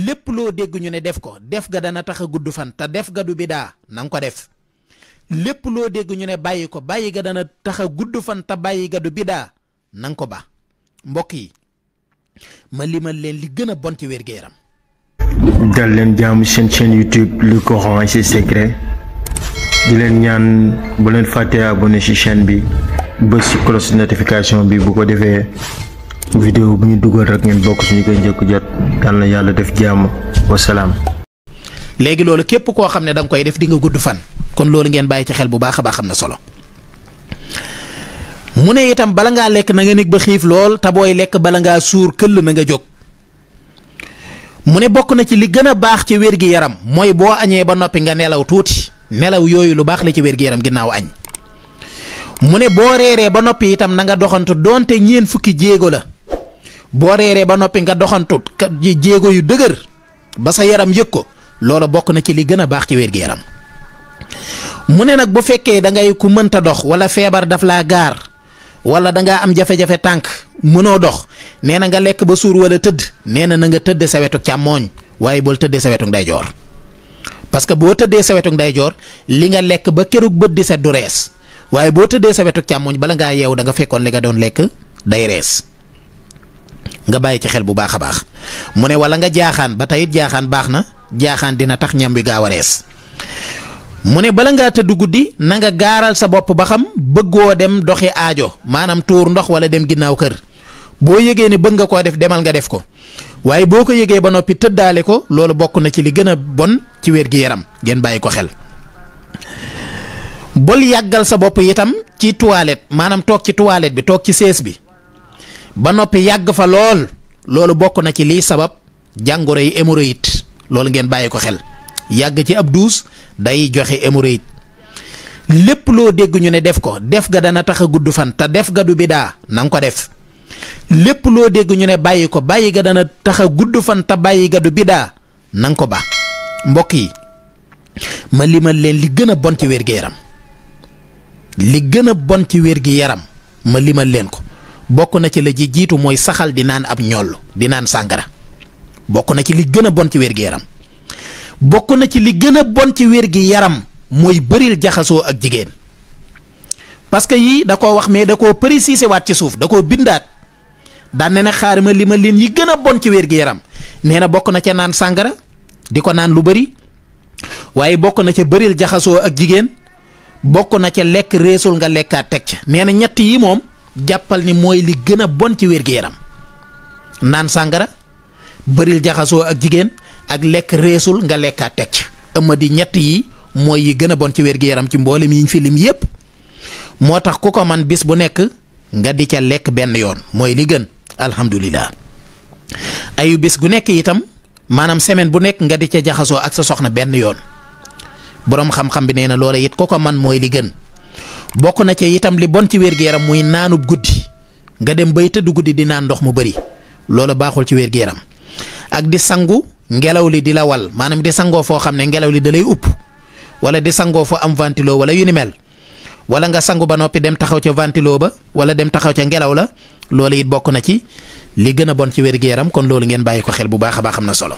lépp loo dégg ñu ne def ko def ga dana tax a gudd fan te def ga du bidaa na nga ko def lépp loo dégg ñu ne bàyyi ko bàyyi ga dana tax a gudd fan te bàyyi ga du bidaa na nga ko ba mbokk yi ma limal leen li gën a bon ci wér-gu-yaram. dal leen jaamu seen chaîne YouTube le Coran et ses secrets di leen ñaan bu leen fàttee abonné ci chaîne bi bës ci cloche notification bi bu ko defee vidéo bu ñu dugal rek ngeen bokk suñu koy njëkk jot yal na yàlla def jàmm wasalaam. léegi loolu képp koo xam ne da nga koy def di nga gudd fan kon loolu ngeen bàyyi ci xel bu baax a baax xam na solo. mu ne itam bala ngaa lekk na nga nekk ba xiif lool te booy lekk bala ngaa suur këll na nga jóg. mu ne bokk na ci li gën a baax ci wér-gi-yaram mooy boo añee ba noppi nga nelaw tuuti nelaw yooyu lu baax la ci wér-gi-yaram ginnaaw añ. mu ne boo reeree ba noppi itam na nga doxantu doonte ñeen fukki jéego la boo reeree ba noppi nga doxantu jéego yu dëgër ba sa yaram yëg ko loolu bokk na ci li gën a baax ci wér-gi-yaram. mu ne nag bu fekkee da ngay ku mënta dox wala feebar daf laa gaar wala da ngaa am jafe-jafe tànk mënoo dox nee na nga lekk ba suur wala tëdd nee na nga tëddee sa wetu càmmooñ waaye bool tëddee sa wetu ndeyjoor parce que boo tëddee sa wetu ndeyjoor li nga lekk ba keroog bët di set du rees waaye boo tëddee sa wetu càmmooñ bala ngaa yeewu da nga fekkoon li nga doon lekk day rees nga bàyyi ci xel bu baax a baax. mu ne wala nga jaaxaan ba tey jaaxaan baax na jaaxaan dina tax ñam bi gaaw a rees. mu ne bala ngaa tëdd guddi na nga gaaral sa bopp ba xam bëggoo dem doxi aajo maanaam tuur ndox wala dem ginnaaw kër boo yëgee ne bëgg nga koo def demal nga def ko waaye boo ko yëgee ba noppi tëddaale ko loolu bokk na ci li gën a bon ci wér-gi-yaram ngeen bàyyi ko xel. bol yàggal sa bopp itam ci toilette maanaam toog ci toilette bi toog ci sees bi ba noppi yàgg fa loolu bokk na ci liy sabab jàngoro yi hémorroïde loolu ngeen bàyyi ko xel yàgg ci ab duus day joxe hémorroïde lépp loo dégg ñu ne def ko def ga dana tax a gudd fan te def ga du bidaa na nga ko def lépp loo dégg ñu ne bàyyi ko bàyyi ga dana tax a gudd fan te bàyyi ga du bidaa na nga ko ba mbokk yi ma limal leen li gën a bon ci wér-gi-yaram li gën a bon ci wér-gi-yaram ma limal leen ko bokk na ci la ji jiitu mooy saxal di naan ab ñoll di naan sàngara bokk na ci li gën a bon ci wér-gi-yaram bokk na ci li gën a bon ci wér-gi-yaram mooy bëril jaxasoo ak jigéen parce que yii da koo wax mais da koo préciser waat ci suuf da koo bindaat daan ne na xaar ma limal leen yi gën a bon ci wér-gi-yaram nee na bokk na ca naan sàngara di ko naan lu bëri waaye bokk na ca bëril jaxasoo ak jigéen bokk na ca lekk reesul nga lekkaat teg ca nee na ñett yi moom jàppal ni mooy li gën a bon ci wér-gi-yaram naan sàngara bëril jaxasoo ak jigéen ak lekk reesul nga lekkaat teg ca ëmma di ñett yi mooy yi gën a bon ci wér-gi-yaram ci mboolem yi ñu fi lim yépp moo tax ku ko man bis bu nekk nga di ca lekk benn yoon mooy li gën alhamdulilah ayu bis gu nekk itam maanaam semaine bu nekk nga di ca jaxasoo ak sa soxna benn yoon boroom xam-xam bi nee na loola it ku ko man mooy li gën bokk na ca itam li bon ci wér-gi-yaram muy naanub guddi nga dem bay tëdd guddi di naan ndox mu bëri loola baaxul ci wér-gi-yaram ak di sangu ngelaw li di la wal maanaam di sangoo foo xam ne ngelaw li da lay upp wala di sangoo foo am ventilo wala yu ni mel wala nga sangu ba noppi dem taxaw ca ventilo ba wala dem taxaw ca ngelaw la loolu it bokk na ci li gën a bon ci wér-gi-yaram kon loolu ngeen bàyyi ko xel bu baax a baax am na solo.